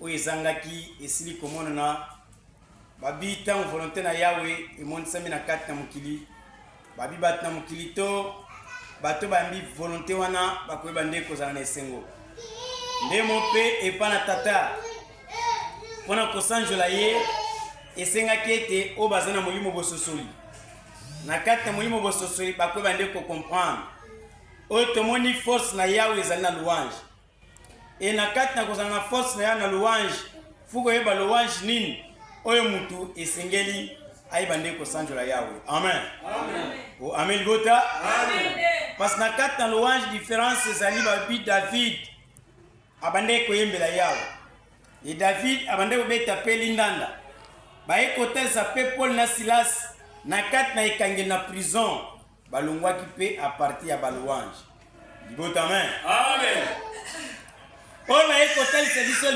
Oyo ezangaki esili komonana. Babi ntango volonte na Yawe emonisami na kati na mokili, babi bato na mokili to bato bayambi volonte wana bakoyeba nde kozala na esengo. Ndemo mpe epa na Tata mpo na kosanjola ye esengaki ete oyo baza na molimo bososoli na kati na molimo bososoli bakoyeba nde kocomprendre oyo tomoni force na Yawe ezali na louange. E na kati na kozala na force na ya na louange, fu koyeba louange nini oyo mutu esengeli ayeba nde kosanjola Yawe. Amen, amen. O amen libota, amen. Parce na kati na louange différence ezali. Babi David abandaki koyembela Yawe e David abandaki kobeta mpe lindanda. Baye kotalisa mpe Paul na Silas na kati na ekangeli na prison, balongwaki mpe a partir ya balouange. Libota, amen, amen. Oyo naye kotalisa biso.